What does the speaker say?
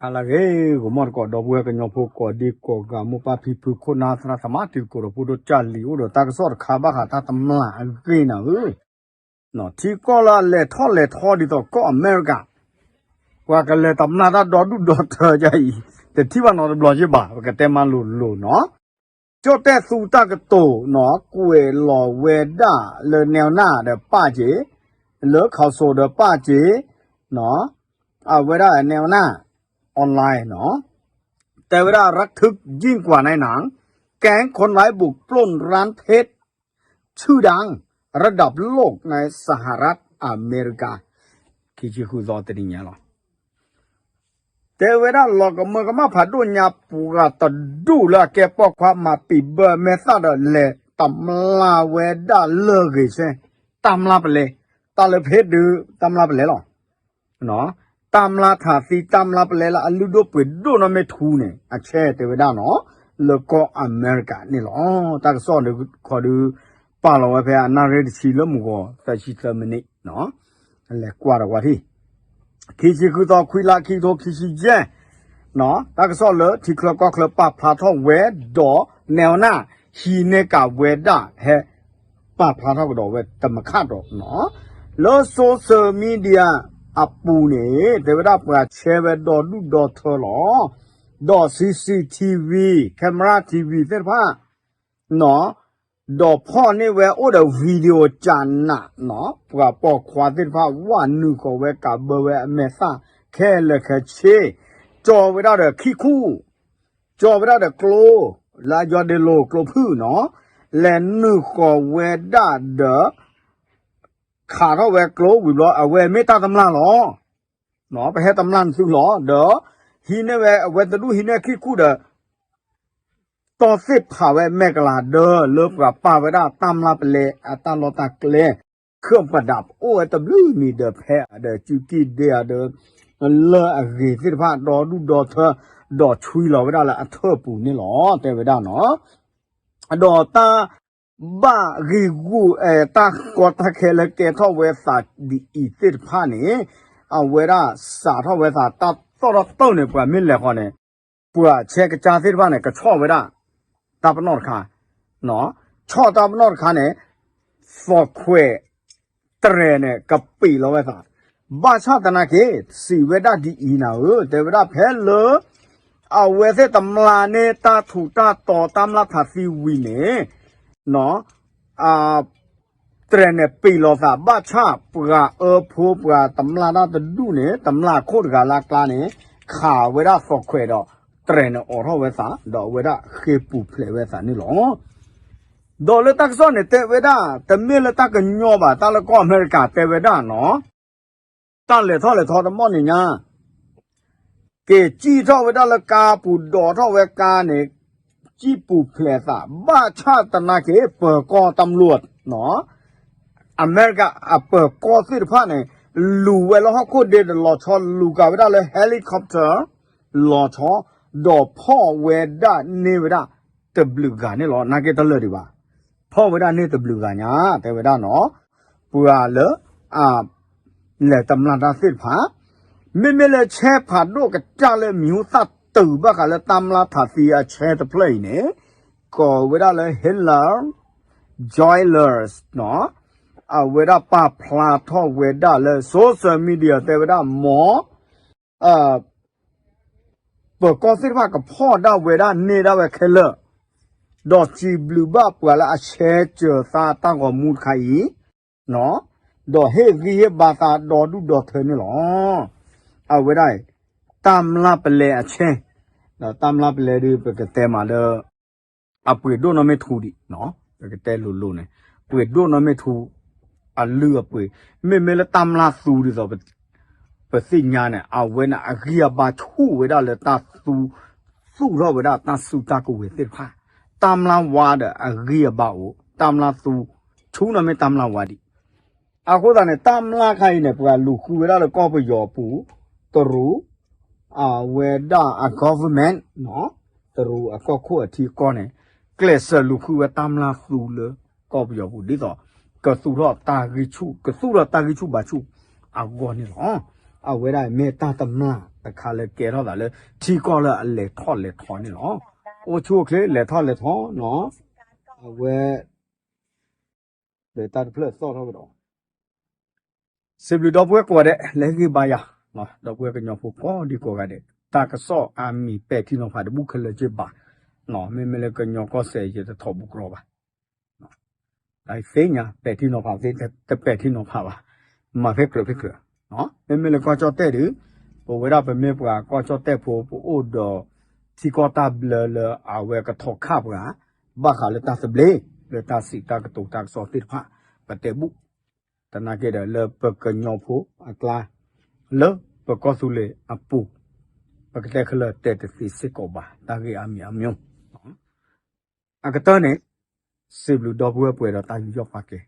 ဟါလၢအဂ့ၤ ဂီၤမီၢ်တကိး ဒီပုၢ်ဝဲၢ်ကညီဖိကိးဒံကိးဂၤ မိၢ်ပၢ်ဖံဖု ခိၣ်နၢ်သရၣ်သမါ တံၤသကိးဒီး ဖိဒိၣ်ကၢ်လံၤ အိၣ်ဒီးတၢ်ကစီၣ်တခါ ဘၣ်ဃးတၢ်တမျၢ်အဂ့ၢ်နၤဧၢ, ထံကီၢ်လၢအလဲၤထီၣ်လဲၤထီဒ်သိးကီၢ်အမဲရကၤ ပှၤကလဲၤတမျၢ်တၢ်ဒီဒူၣ်ဒီထၢယါအံၤ တထံၣ်ဘၣ်နီတဘျီက့ဘၣ် ပကတဲမၤလိၤလိၤနီၤ. ကၠီၣ်တဲၣ်သူတၢ်ကတိၤနီၤ ကွဲးလီၤဝဲဒၣ်လၢ နဲဝ်နၢ်ဒီးပၢ်က့ၤ, လၢ ခီၣ်စိၤ ဒီးပၢ်က့ၤ, အဝဲဒၣ် နဲဝ်နၢ် online နီၤ တဲဝဲဒၣ် ระทึกยิ่งกว่าในหนัง แก๊งคนร้ายบุกปล้นร้านเพชรชื่อดังระดับโลกในสหรัฐอเมริกา ခံဆံဃုသီတနံၤညါလီၤ. တဲဝဲဒၣ်လီၤကမၢကမၣ်ဖးဒိၣ်ညါ ပှၤတဒူၣ်လၢအကဲပိာ်ခွါမၤပံာ်ဘၢအမဲာ်သၣ်ဒီးလဲၤတမျၢ်ဝဲဒၣ်လၢအဂ့ၤဆၢ တၢ်မျၢ်ပလဲ, တၢ်လၢဖဲဒုး တၢ်မျၢ်ပလဲလီၤ. တၢ်မျၢ်ထးသံ တၢ်မျၢ်ပလဲလၢအလုၢ်ဒိၣ်ပှ့ၤဒိၣ်နီၢ်မ့ၢ်ထူန့ၣ် အဆဲတဲဝဲဒၣ်နီၤ လၢကီၢ်အမဲရကၤန့ၣ်လီၤ. တၢ်ကစီၣ်ဒုးခီဒုး ပာ်လီၤဝဲဖဲအနၣ်ရံၣ်တဆံလၢမုၢ်ဂီၤ သၢဆံသၢမံးနံး လဲၤကွၢ်ဒီးကွၢ်ထံၣ် ခံဆံဃုသီ ခွံလါ ခံကထိခံဆံယဲၢ် တၢ်ကစီၣ်လၢထံချၢကီၢ်ချၢပာ်ဖျါထီၣ်ဝဲဒီး နဲဝ်နၢ် ဟံးန့ၢ်ကးဝဲဒၣ်ဟဲ ပာ်ဖျါထီၣ်ကဒီးဝဲတမံၤခါဒီး လၢ social media အပူၤန့ၣ် တဲဝဲဒၣ်ပှၤဆဲဝဲဒီဒူၣ်ဒီထၢလီၤ. ဒီး CCTV, camera TV သ့ၣ်တဖၣ် ဒီးဖီၣ်န့ၢ်ဝဲအိၣ်ဒီး video ကနးနီၤ ပှၤပိာ်ခွါသ့ၣ်တဖၣ် ဝးနုာ်ဃီၤဝဲကးဘၢဝဲအမဲာ်သၣ် ခဲလၢာ်ခဲဆ့ ကၠီဝဲဒၣ်ဒီးခံခူၣ် ကၠီဝဲဒၣ်ဒီးကျိ လၢအယီၤဒ့လိၤ ကျိဖုၣ်နီၤ လဲၤနုာ်ဃီၤဝဲဒၣ်ဒီး ခးထီၣ်ဝဲကျိဝံၤဘျီ အဝဲမ့ၢ်တၢ်တမျၢ်လီၤ. ပဟဲတမျၢ်နသုလီၤ ဒီး ဟံးန့ၢ်ဝဲအဝဲတဒူၣ်ဟံးန့ၢ်ခံခူၣ်ဒီး တီၢ်သ့ၣ်ဖးဝဲမဲာ်ကလၤဒၢ လၢပှၤပာ်ဝဲဒၣ်တၢ်မျၢ်ပလဲအတၢ်လီၢ်တၢ်ကျဲ เครื่องประดับ အိၣ်ဝဲတဘျုးမံၤဒီးဖဲအဒီးစုကံၢ်ဒဲဧါဒီး လၢအဂ့ၤသ့ၣ်တဖၣ် ဒီဒူၣ်ဒီထၢ ဒီးဆွံလီၤဝဲဒၣ်လၢအထၢၣ်ပူၤန့ၣ်လီၤ တဲဝဲဒၣ်နီၤ. ဒီးတၢ် ဘၣ်ဂံာ်ဂူာ် တၢ်ကီတၢ်ခဲလၢကဲထီၣ်ဝဲသးဒ်အံၤသ့ၣ်တဖၣ်န့ၣ် အဝဲဒၣ်စးထီၣ်ဝဲသး တၢ်သီၣ်ထီၣ်တၢၢ်န့ၣ် ပှၤမ့ၢ်လဲၤဃီန့ၣ် ပှၤဆဲကစၢ်သ့ၣ်တဖၣ်န့ၣ် ကဆီၣ်ဝဲဒၣ် တၢ်ပနီၣ်တခါ ဆီၣ်တၢ်ပနီၣ်တခါန့ၣ် သိးခွဲး တြဲၤန့ၣ် ကပံာ်လီၤဝဲသး ဘၣ်ဆၣ်သနာ်က့ စံးဝဲဒၣ်ဒ်အံၤနၤဧၢ တဲဝဲဒၣ်ဖဲလၢ အဝဲသ့ၣ်တမျၢ်န့ၢ်တၢ်ထူးတၢ်တီၤတၢ်မျၢ်ထးသံဝံၤန့ၣ် တြဲၤန့ၣ်ပံာ်လီၤသး ဘၣ်ဆၣ်ပှၤအၢဖိပှၤတမျၢ်တၢ်တဒူၣ်န့ၣ် တမျၢ်ခိၣ်တဂၤလၢအကျါန့ၣ် ခးဝဲဒၣ်သိးခွဲးဒီး တြဲၤန့ၣ်အိးထီၣ်ဝဲသး ဒီးအဝဲဒၣ်ဃ့ပူၤဖျဲးဝဲသးန့ၣ်လီၤ. ဒီးလၢတၢ်ကစီၣ်န့ၣ်တဲဝဲဒၣ် တမ့ၢ်လၢတၢ်ကညီဘၣ် တၢ်လၢကီၢ်အမဲရကၤတဲဝဲဒၣ်နီၤ တၢ်လဲၤထီၣ်လဲၤထီတမီၢ်န့ၣ်ညါ က့ၤစံၣ်ထီၣ်ဝဲဒၣ်လၢကါပူၤ ဒိးထီၣ်ဝဲကါန့ၣ် စံၣ်ပူၤဖျဲးသး ဘၣ်ဆၣ်သနာ်က့ ပၢၤကီၢ်တမျၢ် အမဲရကၤအပၢၤကီၢ်သ့ၣ်တဖၣ်န့ၣ် လူၤဝဲလၢဟီၣ်ခိၣ်ဒ့ဒီးလီၤဆီ လူၤကၤဝဲဒၣ်လၢ helicopter လီၤဆီ ဒီးဖီၣ်ဝဲဒၣ်န့ၢ်ဝဲဒၣ်တဘျုးဂၤန့ၣ်လီၤ. နာ်က့တလၢာ်ဒံးဘၣ် ဖီၣ်ဝဲဒၣ်န့ၢ်တဘျုးဂၤညါ တဲဝဲဒၣ်နီၤ ပှၤလၢ အ လဲၤတမျၢ်တၢ်သ့ၣ်တဖၣ် မ့မ့ၢ်လၢဆဲဖးဒိၣ်ကစၢ်လၢမံၤဟူသၣ်တုၤဘၣ်ဃးလၢတၢ်မျၢ်ထးသံအဆဲတဖျၢၣ်အံၤန့ၣ် ကိးဝဲဒၣ်လၢ Hillel Joylers နီၤ အဝဲဒၣ်ပာ်ဖျါထီၣ်ဝဲဒၣ်လၢ social media တဲဝဲဒၣ်မ် ပၢၤကီၢ်သ့ၣ်တဖၣ်ကဖီၣ်ဒၣ်ဝဲဒၣ်န့ၢ်ဒၣ်ဝဲခဲလၢာ်, ဒီးစံးဘျုးဘၣ်ပှၤလၢအဆဲးစၢၤသးတၢ်ဂီၤမူတခါအံၤ, ဒီးဟ့ၣ်ဂံၢ်ဟ့ၣ်ဘါသးဒီဒူၣ်ဒီထၢန့ၣ်လီၤ. အဝဲဒၣ်အံၤ တၢ်မျၢ်ပလဲအဆဲ, ဒီးတၢ်မျၢ်ပလဲဒီး ပကတဲမးလၢ အပှ့ၤဒိၣ်နီၢ်မ့ၢ်ထူဒံး, ပကတဲလိၤလိၤန့ၣ်, ပှ့ၤဒိၣ်နီၢ်မ့ၢ်ထူ အလုၢ်အပှ့ၤ, မ့မ့ၢ်လၢတၢ်မျၢ်သူဒ်သိး ပသ့ၣ်ညါန့ၣ် အဝဲန့ၣ်အဂံၢ်အဘါဆူၣ်ဝဲဒၣ်လၢတၢ်သူ, သူၣ်ထီၣ်ဝဲဒၣ်တၢ်စုတၢ်ကဝဲၤသ့ၣ်တဖၣ်, တၢ်မျၢ်ဝါဒီးအဂံၢ်အဘါအိၣ်, တၢ်မျၢ်သူ ဆူၣ်နီၢ်မ့ၢ်တၢ်မျၢ်ဝါဒံး. အဃိသတးန့ၣ် တၢ်မျၢ်ခါအံၤန့ၣ် ပှၤလူၤဃုဝဲဒၣ်လၢကီၢ်ပယီၤအပူၤ, တရူး, အဝဲဒၣ်အ government, တရူးအကီၢ်ခိၣ်အထံအကီၢ်န့ၣ် ကျဲးစၢးလူၤဃုဝဲတၢ်မျၢ်သူလၢကီၢ်ပယီၤပူၤ ဒ်သိး ကသူၣ်ထီၣ်တၢ်ဂံၢ်ဆူၣ်, ကသူၣ်ထီၣ်တၢ်ဂံၢ်ဆူၣ်ဘါဆူၣ်အဂီၢ်န့ၣ်လီၤ. အဝဲဒၣ်မ့ၢ်တၢ်တမျၢ်တခါလၢကဲထီၣ်သးလၢ ထံကီၢ်လၢအလဲၤထီၣ်လဲၤထီန့ၣ်လီၤ. အိၣ်ဆူၣ်အိၣ်ချ့လဲၤထီၣ်လဲၤထီနီၤ, အဝဲ ဒီးတၢ်တဖျၢၣ်သီၣ်ထီၣ်ကဒီး စံးဘျုးဒီပုၢ်ဝဲၢ်ကိးဂၤဒဲး လၢဟ့ၣ်ဂံၢ်ဘါယၤ, ဒီပုၢ်ဝဲၢ်ကညီဖိကိးဒံကိးဂၤဒဲး, တၢ်ကစီၣ်အမံၤပဲာ်ထံနီၤဖးတဘူၣ်ခဲလၢာ်က့ဘၣ်, မ့မ့ၢ်လၢကညီကီၢ်စဲၣ်ယတထီၣ်ဘူးကြီဘၣ်, တၢ်သ့ၣ်ညါ ပဲာ်ထံနီၤဖးသ့ တပဲာ်ထံနီၤဖးဘၣ်, မၤဖဲကြၢးဖဲကြၢး, မ့မ့ၢ်လၢကီၢ်ကၠီၣ်တဲၣ်ဒီး ပဝဲဒၣ်ပမ့ၢ်ပှၤကီၢ်ကၠီၣ်တဲၣ်ဖိ ပအိၣ်ဒီး ထံကီၢ်တၢ်ဘျၢလၢအဝဲကထီၣ်ခၣ်ပှၤ ဘၣ်ဃးလၢတၢ်သဘျ့ လၢတၢ်စံးတၢ်ကတိၤတၢ်ကစီၣ်သ့ၣ်တဖၣ် ပတဲဘူး, သနာ်က့ဒီးလၢပကညီဖိအကျါ လၢပကီၢ်သူလ့ၤအပူၤ ပကတဲခဲလၢာ်တဲတသ့စ့ၢ်ကီးဘၣ် တၢ်ဂ့ၢ်အါမံၤအါမျိၤ အကတၢၢ်န့ၣ် စံးဘျုးဒီပုၢ်ဝဲၢ်ပှဲၤဒီးတၢ်ယူးယီၣ်ပာ်ကဲ